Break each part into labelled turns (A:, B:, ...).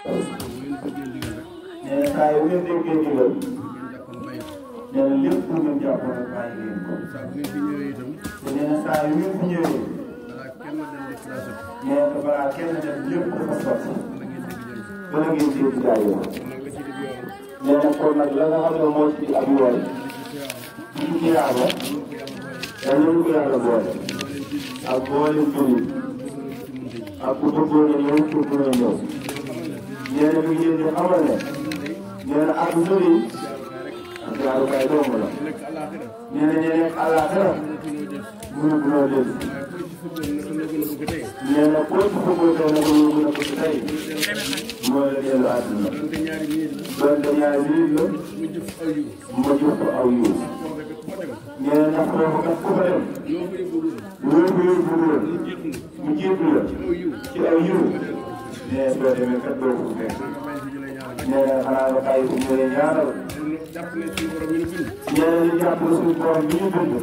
A: nee na saa yu ngeen déggee ndigal nee na lépp lu ngeen jàppoon rek bàyyi ngeen ko. te nee na saa yu ngeen fi ñëwee nee na balaa kenn dem lépp dafa sotti ba la ngeen dégg jaay yoon. nee na kon nag la nga xam ne moo ci ab yoon ci tiyaaba dañu ko yàlla boole ak boole jullit ak ku bëggoon a ñëw pour mën a ñëw. nee na mi ngi leen di xamal ne nee na ak sori ak jaarukaay dong la. nee na ñu nekk àllaaxira mënu ko noo jël. nee na koo ci bëggoon tey na ko yóbbu na ko ci tey mooy la dellu àdduna. donte ñaari minute la ma jox ko aw yiw. nee na ndax foofu kat ku fa dem loo ko yóbbu woon mu jiitu la ci aw yiw. nee na soo demee kat doo ko fekk. nee na xanaa nga bàyyi ko ñu lay ñaanal. nee na ñu jàpp na suñu borom bi ñu bind.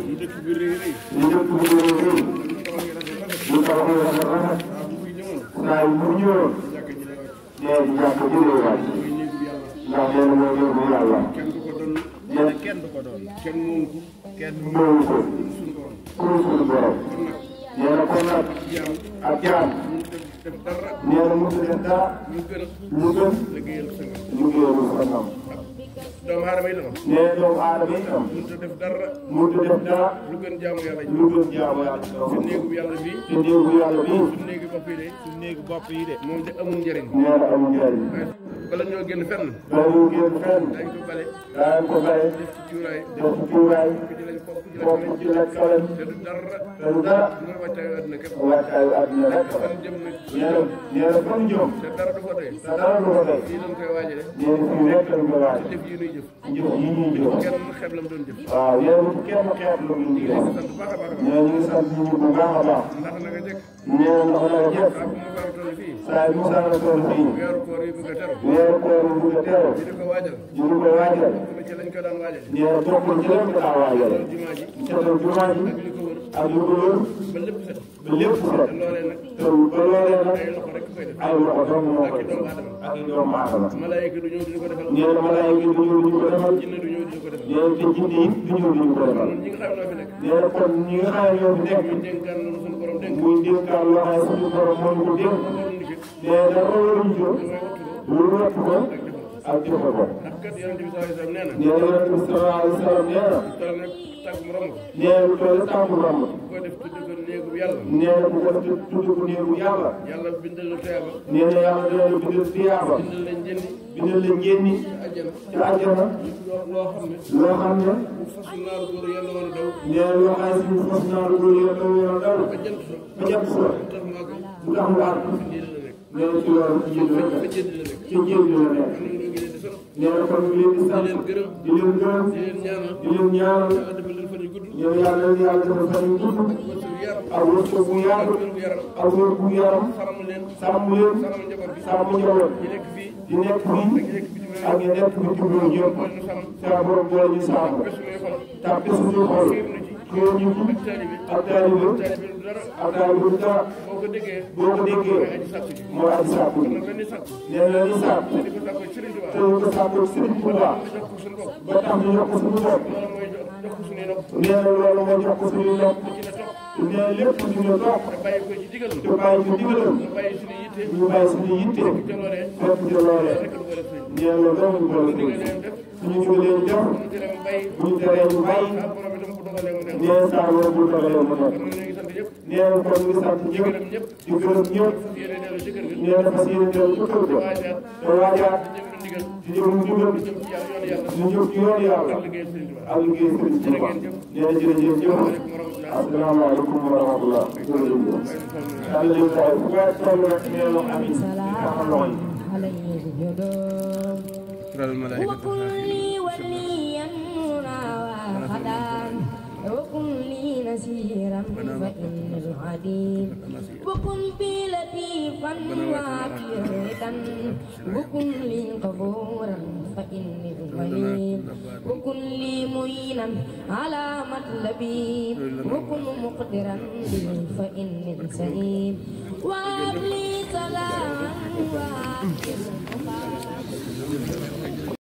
A: ñu dëkk bu gën a rëy. ñu tabax yoo xam ne rafet. saa yu bu ñëwoon. nee na ñu jàpp jëlee waat. ndax nee na mooy yóbbu yàlla. nee na kenn du ko doon. kenn moomu ko. pour suñu borom. nee na kon nag ak jaam. nee na mënut a def dara lu gën liggéeyal sangam. doomu aadama yi tam. nee na doomu aadama yi tam. mënut a def dara lu gën jaamu yàlla te néegu yàlla bii. suñu néegu bopp yi de. moom de amul njëriñ. nee na amul njëriñ. bala ñoo génn fenn. daañu ko bale. def ci cuuraay. bokk ci lekk xalam. te du dara. mooy wàccaayu àdduna képp. nee na fan jëm. te dara du ko doy. fii lañ koy waajale. nee na fii rek lañ koy waajale. jëf yi ñuy jëf. kenn xeeb la mu doon jëf. waaw yéen kenn xeeb la mu doon jëf. nee na ñu ngi sant ñu bu baax a baax. ndax naka jëkk. nee na ndax naka jëkk. saa yu Musaa la toll fii. weeru koor yi bëgg a teru. ñu di ko waajal. ci lañ ko daan waajal. nee na bokkul ci lañ ko daan waajal. seetal jumaa ji ak lu ko wër. ba lépp set. te loolee nag ay loxo dong moo koy def ak doomu aadama. malaayika du ñëw di ko defal. nee na malaayika du ñëw di ko defal. jinne du ñëw di ko defal. nee na te jinne yi du ñëw di ko defal. nee na kon ñi nga xam ne ñoo fi nekk. muy dénkaan loo xam ne suñu borom moo ñu ko dénk. nee na waruñ ko lu wëpp ko ak joxe ko. nee na Yonent bi sallallahu alayhi wa sallam nee na. nee na lu toll tànku romb. nee na bu ko def tudd ko néegu yàlla. yàlla bindal la tiyaaba. nee na yàlla dina la bindal tiyaaba. bindal la njënni. ca àjjana. loo xam ne. nee na loo xam ne suñu fas naaru góor yàlla woon a daw. ba jant so. bu tax mu àgg. nee na ci loolu ci jënd rek la. ci jënd la nekk. nee na kon ñu leen di sant di leen gërëm di leen ñaanal ñoom yàlla dafa fan yu gudd ak wërsëg bu yaatu ak wér gu yaram sàmm leen sàmm njaboot di nekk fii ak ñu nekk bitim réew yëpp saa borom boole ñu sàmm tàbbi suñu xol xëy ñu ak taalibe du dara boo ko déggee mooy aji sàkku nee na la ñu sàkk te ñu ko sàkku Sëriñ Tuubaa ba tax ñu yokk suñu bopp nee na loolu moo jox ko suñu nopp nee na lépp lu ñu topp te bàyyi ko digalam ñu bàyyi suñu yitte fekk ca loolee nee na loolu dong ñu boole ko suñu ñu leen def bu ñu teree ñu bàyyi nee na saa loolu bu dogalee mu nekk nee na kon ñu sant ñëpp di gërëm ñëpp nee na fas yéene dellu ci kër ga te waajaat di jëm ndigal di jëm ci yoon yàlla ak liggéey Sëriñ Tuuba nee na jërëjëf ñëpp asalaamaaleykum wa rahmatulah jërëjëf yàlla leen taxaw fu nga toll rek nee na amiin taxaw loxo yi
B: وكن لي نسيرا فإن العديم وكن بي لطيفا وعافية وكن لي غفورا فإني الغنيم وكن لي معينا على مطلبي وكن مقدرا بي فإني السليم وهب لي سلاما وعافية